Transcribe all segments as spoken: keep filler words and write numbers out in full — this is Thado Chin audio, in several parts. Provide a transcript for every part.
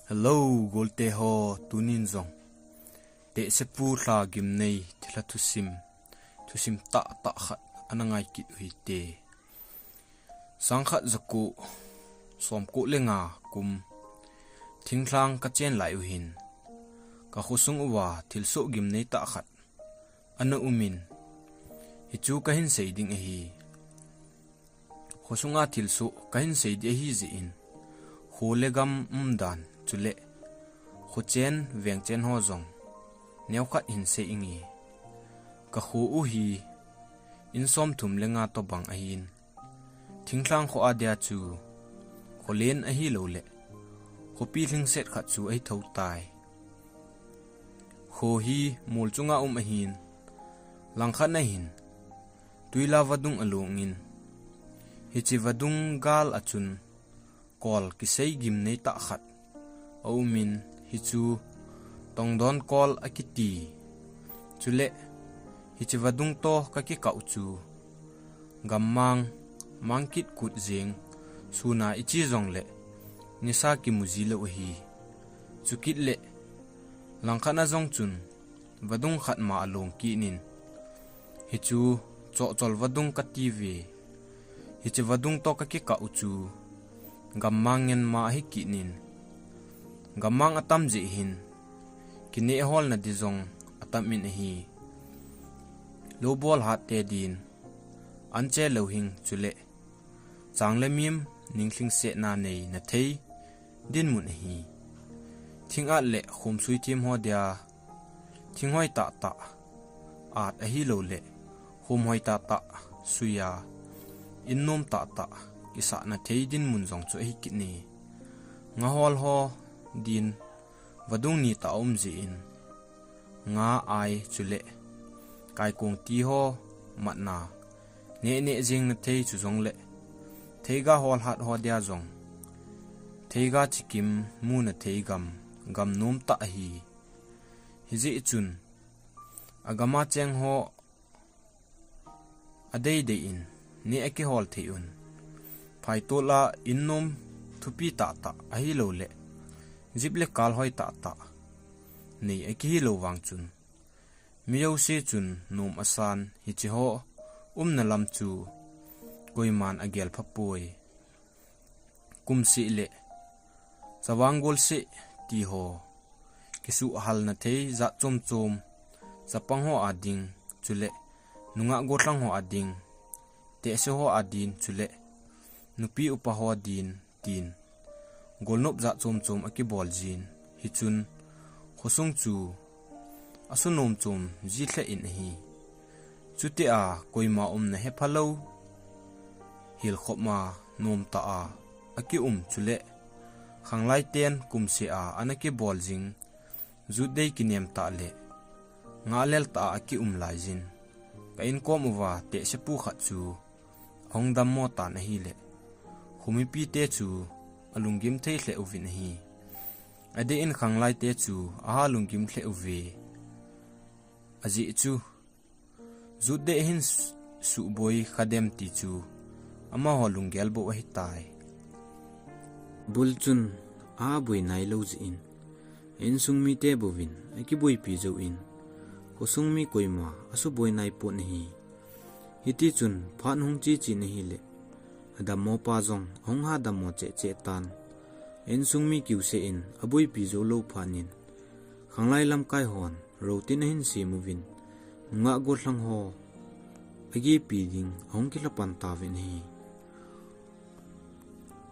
Hello, golte ho, tunin jong Tehsepu Lha Gimnei thilha thusim, thusim tahtah khat ana ngai kit u hite. Sangkhat jako somko le nga kum thinglhang kachen lai u hin, kakhosung uva thilsoh gimnei tah khat ana umin, hichu kahin sei ding ahi. Khosunga thilsoh kahin sei ding ahi jeh in, kho le gam umdan chule khochen vengchen ho jong neokhat hin sei inge. Kakho u hi in somthum le nga tobang ahin, thinglhang kho adia chu kholen ahilouleh khopi lhingset khat chu ahi thou tai. Kho hi mol chunga um ahin, langkhat na hin tuila vadung alongin, hiche vadung gal a chun kol kisei gimnei tah khat aumin, hichu Tongdon Kol akiti. Chule hiche vadung toh kakikah u chu gammang, mangkit kut jeng, suna iche jongle nisa kimu jilou ahi. Chukit le langkhat na jong chun vadung khat ma along kit in, hichu Chohchol vadung kati uve. Hiche vadung toh kakikah u chu gammang ngen ma ahi kit in, gammang atam jeh hin kineh holna ding jong atam in ahi. Lou bol hat te din, anche louhing chule chang le mim ning lhingsetna neina thei dinmun ahi. Thingat le khomsui them ho dia thinghoi tahtah, at ahilouleh khomhoi tahtah suiya, in nom tahtah kisahna thei dinmun jong chu ahi kit e. Ngahol ho din vadung ni tah aum jeh in, nga, ai chule kaikong ti ho matna, neh neh jengna thei chu jongle theiga holhat ho dia jong theiga chikim muna thei gam, gam nom tah ahi. Hijeh chun agama cheng ho adeidei in neh akihol thei un, phaitol a in nom thupi tahtah ahilouleh jip le kal hoi tahtah nei akihi lou vang chun, mi jouse chun nom asan, hiche ho umna lam chu koiman agel phapoi. Kumseh le chavang golseh ti ho, kisuhhalna thei jat chom chom, chapang ho ading chule nungah gollhang ho ading, tehse ho adin chule nupi upa ho din, tin golnop jat chom chom akibol jin, hichun khosung chu asunom chom ji lheh in ahi. Chutia koima umna hephalou, hilkhopma nomtah a akium chule khanglai ten kumseh a ana kibol jing jutdei kinem tah le ngahlel tah a akium laijin, ka inkom uva tehsepu khat chu ahung dammo tan ahile, khomipite chu alunggim thei lheh uvin ahi. Adeh in khanglaite chu aha lunggim lheh uve. Ajeh chu jutdei hin s-, suhboi khadem ti chu amaho lunggel bou ahitai. Bul chun aboi nailou jeh in, insung mite bouvin akiboipi jouvin, khosung mi koima asuboi naipon ahi. Hitichun phat hung che chen ahile, adammopa jong ahung ha dammo cheh cheh tan, insung mi kiuseh in aboipi joulou phat in, khanglai lamkai hon routine ahin sem uvin, nungah gollhang ho agepi ding ahung kilhapan tauvin ahi.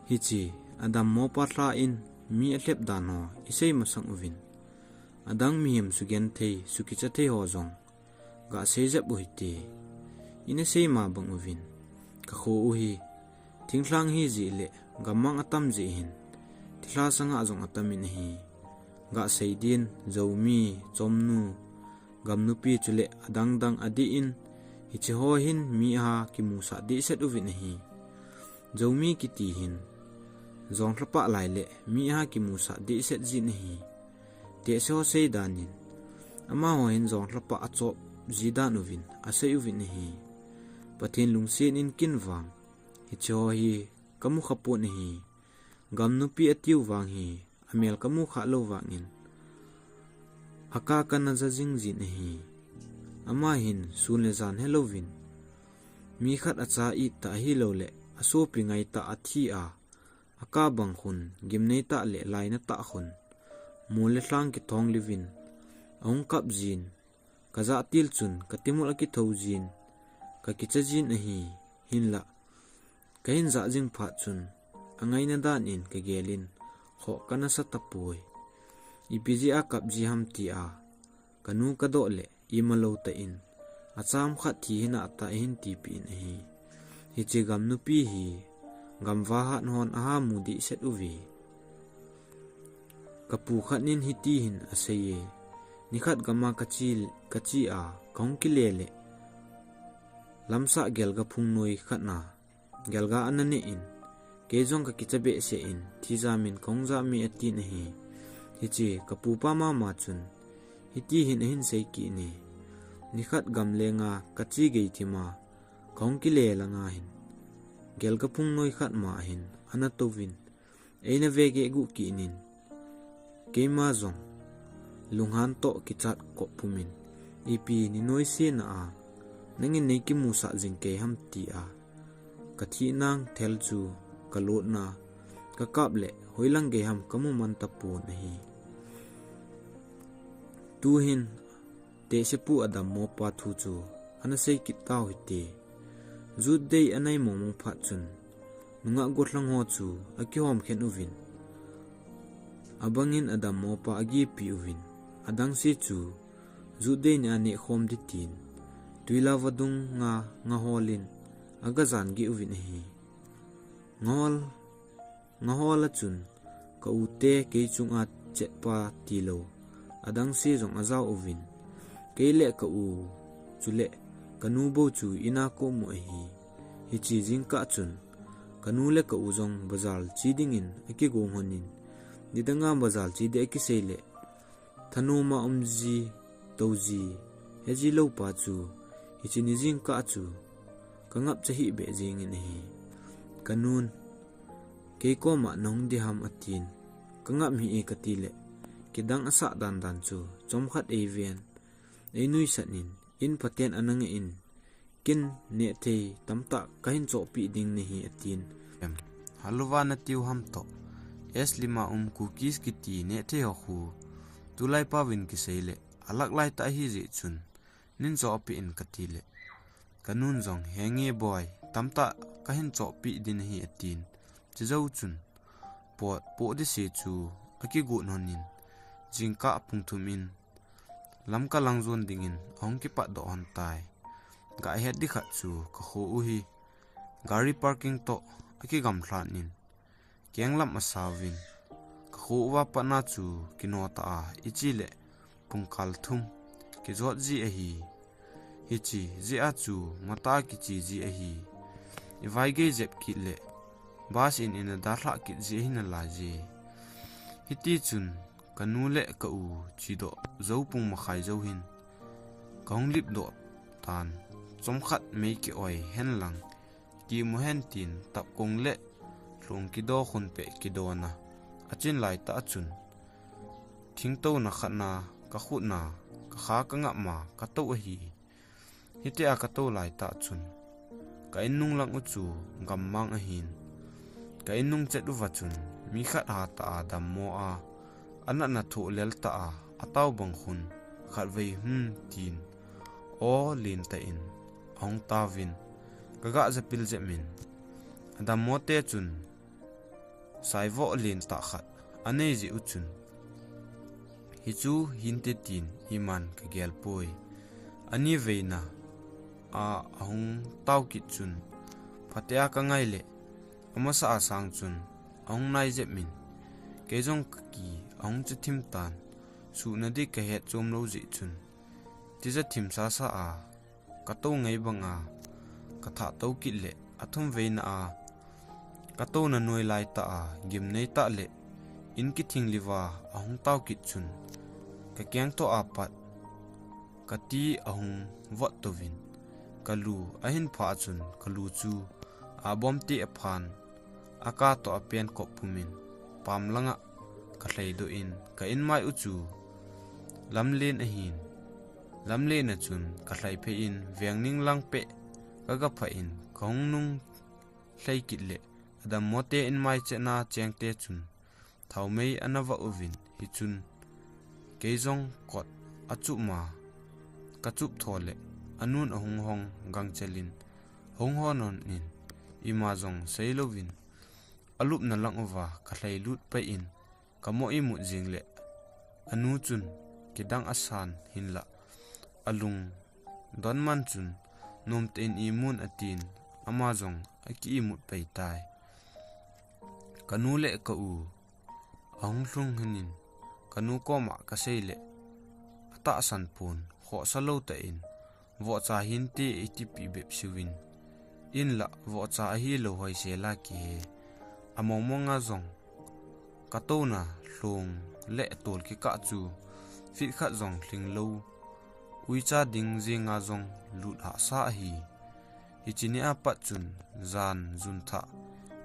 Hiche adammopa lha in mi alhep dan ho isei masang uvin, adang mihem sugenthei, sukicha thei ho jong gasei jep u hite. Ina sei ma bang uvin, kakho u hi thinglhang hijeh le gammang atam jeh hin thilha sanga jong atamin ahi. Gasei din, Zomi, Chomnu, Gamnupi chule adang dang adeh in, hiche ho hin mi aha kimusah dehset uvin ahi. Zomi kiti hin jonglhapeh lai le mi aha kimusah dehset jin ahi. Tehse ho sei dan in, amaho hin jonglhapeh achop ji dan uvin asei uvin ahi. Pathen lungset in kin vang hiche ho hi kamu khapon ahi. Gamnupi atiu vang hi amel kamu kha lou vangin, aka kana ja jing jin ahi. Ama hin sun le jan helouvin, mi khat acha it ta ahilouleh asopi ngai ta athi a, aka bang khun, gimnei ta le laina ta khun, mol le lhang kithong liuvin, ahung kap jin, kajah til chun katimul akitho jin, kakicha jin ahi. Hinlah, kahin jah jing phat chun, angaina dan in kagelin, khoh kana sa tapoi. Ipi jeh a kap ji ham tia, kanu kadoh le, imalou tah in, acham khat thi hina ta ahin tipeh in ahi. Hiche gam nupi hi, gam vahat hon aha mu dehset uve. Kapu khat nin hiti hin aseiye. Nikhat gam a kache, kache a, kahung kile le, lamsah gelga phung noi khat na, gelga ana neh in, kei jong kakicha behseh in, thi jamin kahung ja me atin ahi. Hiche, kapu pa mama chun, hiti hin ahin sei kit e. Nikhat gam lenga kache gei thim a, kahung kile langa hin, gelga phung noi khat ma hin, ana touvin, eina ve geh guh kit in, keima jong, lunghan toh kichat kop pumin, ipi ni noise na a, nangin nei kimusah jing kei ham tia, kathih nang thel chu kalutna, kakap le hoilang gei ham kamu man tapon ahi. Tuhin, tehsepu adammo pa thu chu, ana sei kit tau hite. Jut dei anai mong mong phat chun, nungah gollhang ho chu akihom khen uvin, abangin adammo pa agipi uvin, adangse chu, jut dei ni a neh khom ding tin, tuila vadung nga, nga holin, aga jan geh uvin ahi. Ngahol, ngahol a chun, ka u te kei chunga chetpa tilou, adangse jong ajao uvin, kei le ka u, chule, kanu bou chu ina ka um u ahi. Hiche jingkah chun, kanu le ka u jong bazar che dingin akigong lhonin, nidanga bazar che ding akisei le, thanom a um ji, tou ji, he ji lou pa chu, hiche ni jingkah chu, kangapcha hih beh jengin ahi. Kanun, kei koma nahung ding ham atin, kangap hih e kati le, kidang asah dan dan chu, chomkhat eiven, einuisat in, in phaten ana ngeh in, ken nehthei tamtah kahin chohpeh ding nahi atin. Em, haluva natiu ham toh, S lima um cookies kiti nehthei ho khu, tulai pauvin kisei le, alak lai tah ahi jeh chun, nin chohpeh in kati le, kanun jong, henge boi, tamtah kahin chohpeh ding nahi atin, chejou chun, pot poh ding se chu, akigot lhonin, jingkah pung thum in, Lamka lang jon dingin ahung kipatdoh lhon tai. Gahet ding khat chu ka kho u hi gari parking toh akigamlhan in, kenglam asauvin, ka kho uva patna chu kino tah a, iche le pungkal thum kijot ji ahi. Hiche jeh a chu matah a kiche ji ahi. I vaigei jep kit le bus in ina dalhah kit ji ahi nalai je. Hiti chun kanu le ka u chedoh jou pung makhai jou hin kahung lipdoh tan, chomkhat mei ki-oi henlang, kimu hen tin tapkong le lhong kido khun peh kidona achin lai tah chun, thingtouna khatna kakhutna kakha kangap ma katou ahi. Hitia katou lai tah chun, ka innung lang u chu gammang ahin. Ka innung chet uva chun, mi khat hatah a dammo a, anatna thoh lel tah a, atao bang khun, khatvei hmm tin, aw lentah in, ahung taovin, kagah japil jep in, adammo te chun, saivoh lentah khat anei jeh u chun, hichu hinte tin iman kagelpoi. Aniveina a ahung tao kit chun, phatea kangai le, amasa a sang chun, ahung nai jep in, kei jong kaki ahung che thim tan, suhna ding kahet chom lou jeh chun, tija thim sasa a, katou ngai banga, kathah tou kit le, athumveina a, katouna noi lai tah a, gimnei tah le, in kithing liva, ahung tao kit chun, kakeng toh a pat, kati ahung vot touvin, kalu ahin phah chun, kalu chu, abom teh aphan, aka toh apen kop pumin, pam langa, kalhai doh in, ka in mai u chu lamlen ahin, lamlen a chun kalhai phei in, veng ning lang peh kaga phah in, kahung nung lhai kit le, adammo te in mai chena cheng te chun, thaomei ana vah uvin, hichun, kei jong kot achup ma, kachup tho le, anun ahung hong gangchel in, hung hon hon in, ima jong sei louvin, alupna lang uva, kalhai lut pai in, kamo imut jing le, anu chun, kidang asan hinlah, alung don man chun, nomtah in imun atin, ama jong aki imut pai tai. Kanu le ka u, ahung lhung hinin, kanu koma kasei le, atahsan pon, khohsa lou tah in, vohcha hinte iti pi bep siuvin, inlah vohcha ahilou hoise la kihe, among monga jong, katouna lhong le tol kikah chu, feet khat jong lhing lou, uicha ding jenga jong lut hahsa ahi. Hiche ni apat chun, jan jun thah,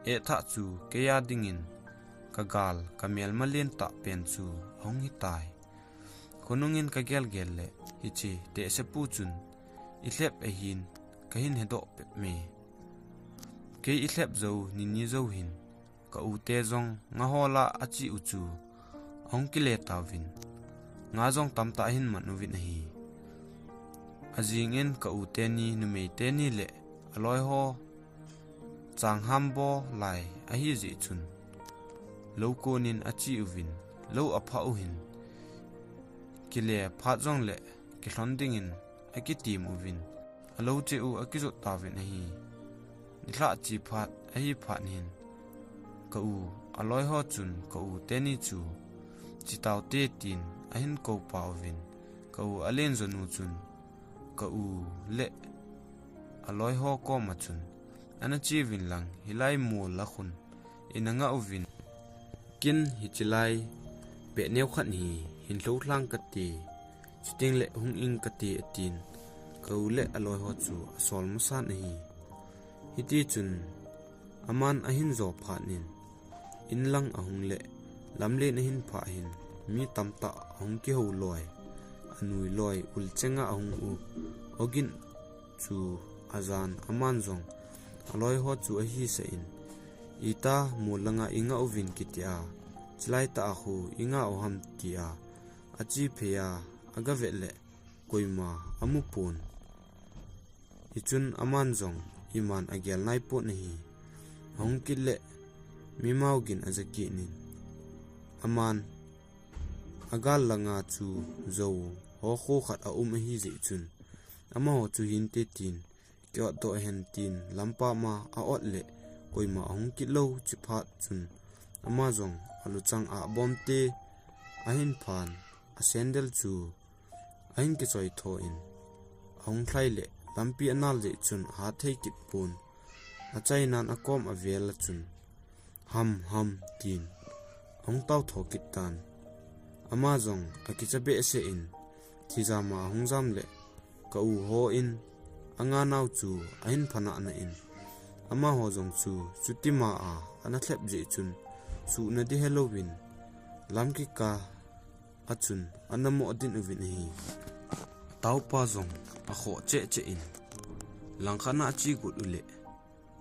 eh thah chu keiya dingin, kagal, kamelma lentah pen chu ahung hitai. Khonungin kagel gel le, hiche tehsepu chun, ilhep ahin, kahin hedoh pep me. Kei ilhep jou, nini jou hin, ka u te jong nga hola achi u chu, ahung kile tauvin, nga jong tamtah ahin man uvin ahi. Ajingin ka u teni, numei teni le aloi ho changham bol lai ahijeh chun, lou konin achi uvin, lou aphah u hin, kile phat jongle kilhon dingin akitim uvin, alou cheh u akijot tauvin ahi. Nilhah che phat ahi phat hin, ka u aloi ho chun ka u teni chu, che taute tin ahin koupa uvin, ka u alen jonu chun, ka u le aloi ho koma chun, ana che uvin lang, hilai mol a khun ina nga uvin, ken hiche lai beh neo khat hi hin lhoh lhang kate, chutengle hung ing kate, atin, ka u le aloi ho chu asol masan ahi. Hitichun, aman ahin jo phat in, inlang ahung le, lamlen ahin phah hin, mi tamtah ahung kihou loi, anui loi, ul chenga ahung u, ogin chu ajan aman jong, aloi ho chu ahisah in, ita mol langa inga uvin kitia, chulai tah a khu inga u ham tia, ache phei a, aga vet le, koima amu pon. Hichun aman jong iman agel nai pon ahi. Ahung kit le, mimao gin aja kit in, aman agal langa chu jou ho kho khat aum ahijeh chun, amaho chu hinte tin, kiot doh hen tin, lampam a aot le, koima ahung kit lou che phat chun, ama jong aluchang a bomte ahin phan, a sandal chu ahin kichoi tho in, ahung lhai le, lampi anal jeh chun ahat thei kit pon, achainan akom avel a chun, ham, ham, tin ahung tao tho kit tan. Ama jong akicha behseh in, thijam a ahung jam le, ka u hon anga nau chu ahin phanah na in, amaho jong chu chutima a ana lhep jeh chun, suhna di helouvin, lam kikah a chun ana mo din uvin ahi. Ataopa jong akhoh cheh cheh in, langkhat na ache got u le,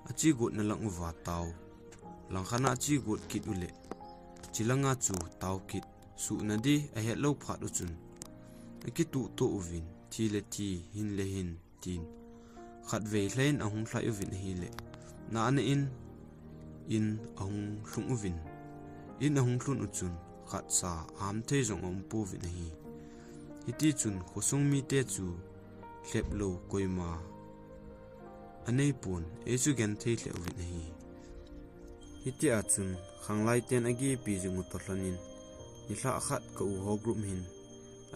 ache gotna lang uva tao, langkhat na ache got kit u le, chulanga chu tao kit, suhna di ahet lou phat u chun, akituh tuh uvin, thi le thi, hin le hin, tin, khatvei lhai in ahung lhai uvin ahile, na ana in, in ahung lhung uvin, in ahung lhun u chun, khatcha aham thei jong aum pouvin ahi. Hitichun khosung mite chu lhep lou koima anei pon, ei chu genthei lheh uvin ahi. Hitia chun khanglai ten agepi jing u toh lhon in, nilhah khat ka u ho group hin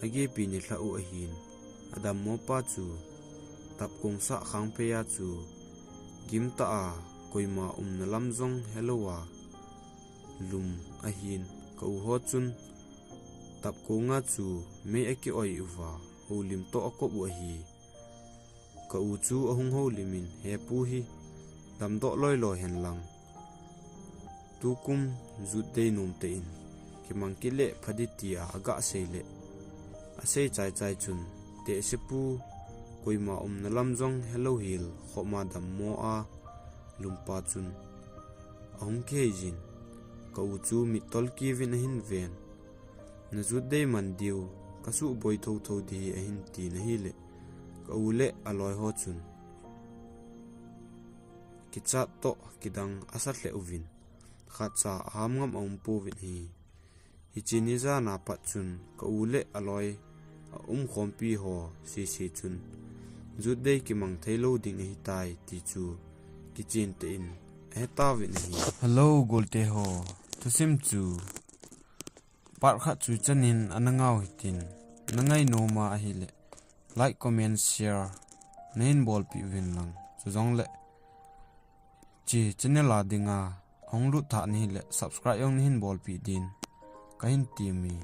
agepi nilhah u ahin, adammo pa chu tapkong sah khang phei a chu gimtah a koima umna lam jong helou a lum ahin, ka u ho chun tapkong a chu mei akioi uva, houlim toh akop u ahi. Ka u chu ahung houlim in, He pu hi, damdoh loi loi hen lang, tukum jut dei nom tah in mang kit le pha ding tia aga sei le, asei chai chai chun, tehsepu, koima umna lam jong helou hel khoma dammo a lumpa chun ahung kihei jin, ka u chu mittol kiuvin ahin ven. Na jut dei man diu, ka suboi thotho ding ahi ahin tin ahile, ka u le aloi ho chun kichat toh kidang asa lheh uvin, khatcha aham ngam aum pouvin ahi. Hiche ni jan a pat chun ka u le aloi aumkhompi ho sese chun, jut dei kimang theilou ding ahitai ti chu kichen tah in ahe tauvin ahi. Hello, golte ho, thusim chu part khat chu chanin ana ngah u hitin, na ngainom ahile like, comment, share nahin bolpeh uvin lang, chujongle hiche channel a dinga hung lut tha nahi le subscribe jong nahin bolpeh din kahin temme.